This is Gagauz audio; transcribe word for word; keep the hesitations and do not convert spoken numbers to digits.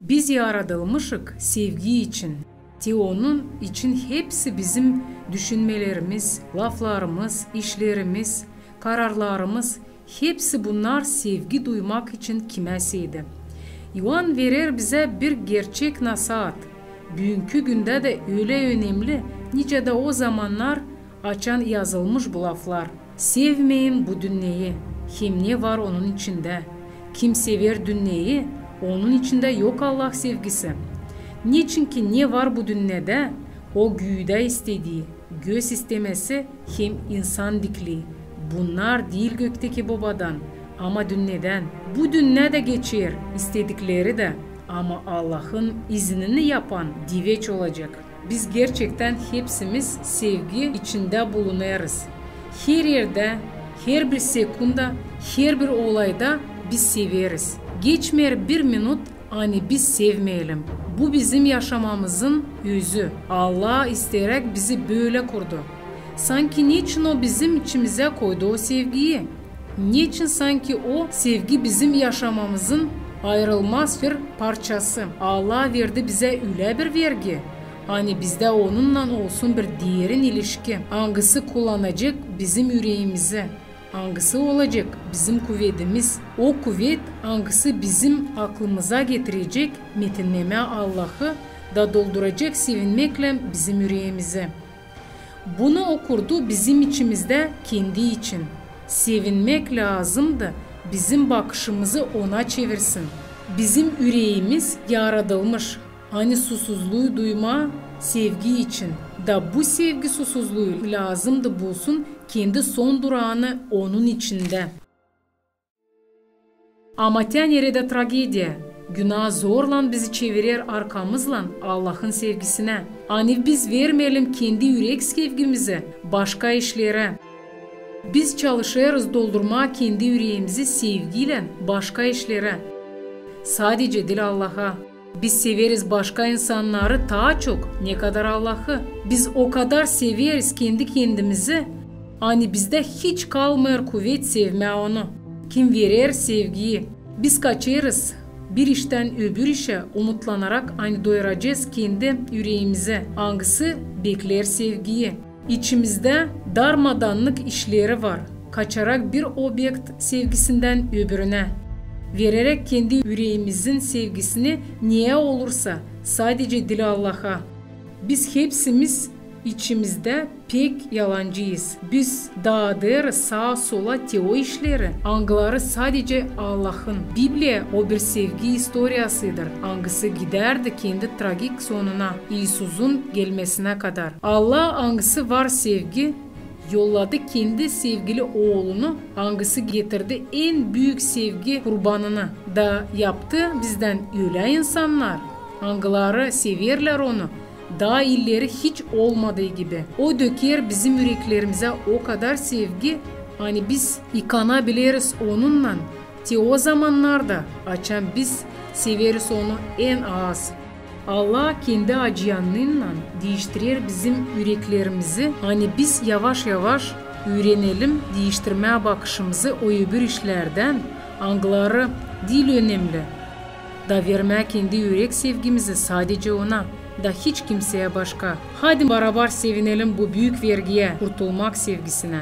Biz yaradılmışık sevgi için. Te Onun için hepsi bizim düşünmelerimiz, laflarımız, işlerimiz, kararlarımız, hepsi bunnar sevgi duymak için kimeyseydi. İoan verer bizä bir gerçek nasaat. Büünkü gündä dä ölä önemli, nicä dä o zamannar, açan yazılmış bu laflar: "Sevmeyin bu dünneyi, hem ne var onun içindä. Kim sever dünneyi, onun içindä yok Allah sevgisi." Neçinki ne var bu dünnedä, o güüdä istedii, göz istemesi hem insan diklii, bunnar diil gökteki Bobadan, ama dünnedän. Bu dünnä dä geçer, istedikleri dä, ama Allahın izinini yapan diveç olacek. Biz gerçektän hepsimiz sevgi içindä bulunêrız. Her erdä, herbir sekunda, herbir olayda biz severiz. Geçmeer bir minut, ani biz sevmeyelim. Bu bizim yaşamamızın özü. Allah isteeräk bizi bölä kurdu. Sanki neçin O bizim içimizä koydu o sevgiyi? Neçin sanki o sevgi bizim yaşamamızın ayırılmaz bir parçası? Allah verdi bizä ölä bir vergi, ani bizdä Onunnan olsun bir derin ilişki, angısı kullanacek bizim üreemizi, angısı olacek bizim kuvedimiz, o kuvet, angısı bizim aklımıza getirecek metinnemää Allahı da dolduracek sevinmeklän bizim üreemizi. Bunu O kurdu bizim içimizdä Kendi için. Sevinmäk lääzımdı bizim bakışımızı Ona çevirsin. Bizim üreemiz yaradılmış, ani susuzluu duymaa sevgi için. Da bu sevgi susuzluu lääzımdı bulsun kendi son duraanı Onun içindä. Ama te neredä tragediya? Günaa zorlan bizi çevirer arkamızlan Allahın sevgisinä. Ani biz vermeyelim kendi ürek sevgimizi başka işlerä. Biz çalışêrız doldurmaa kendi üreemizi sevgiylän başka işlerä. Sadecä diil Allaha. Biz severiz başka insannarı taa çok, ne kadar Allahı. Biz o kadar severiz kendi kendimizi, ani bizdä hiç kalmêêr kuvet sevmää Onu, Kim verer sevgiyi. Biz kaçêrız bir iştän öbür işä, umutlanarak, ani doyuracez kendi üreemizi, angısı bekleer sevgiyi. İçimizdä darmadannık işleri var, kaçarak bir obyekt sevgisindän öbürünä, vereräk kendi üreemizin sevgisini neyä olursa, sadecä diil Allaha. Biz hepsimiz içimizdä pek yalancıyız. Biz daadêrız saa-sola te o işleri, angıları sadecä Allahın. Bibliya o bir sevgi istoriyasıdır, angısı gidärdi kendi tragik sonuna, İisusun gelmesinä kadar. Allah, angısı var sevgi, yolladı kendi sevgili Oolunu, angısı getirdi en büük sevgi kurbanını, da yaptı bizdän ölä insannar, angıları severlär Onu daa illeri hiç olmadıı gibi. O döker bizim üreklerimizä o kadar sevgi, ani biz yıkanabileriz Onunnan, te o zamannarda, açan biz severiz Onu en az. Allah kendi acıyanınnan diiştirer bizim üreklerimizi, ani biz yavaş-yavaş üürenelim diiştirmää bakışımızı o öbür işlerdän, angıları diil önemli, da vermää kendi ürek sevgimizi sadecä Ona, da hiç kimseyä başka. Hadi barabar sevinelim bu büük vergiyä, kurtulmak sevgisinä.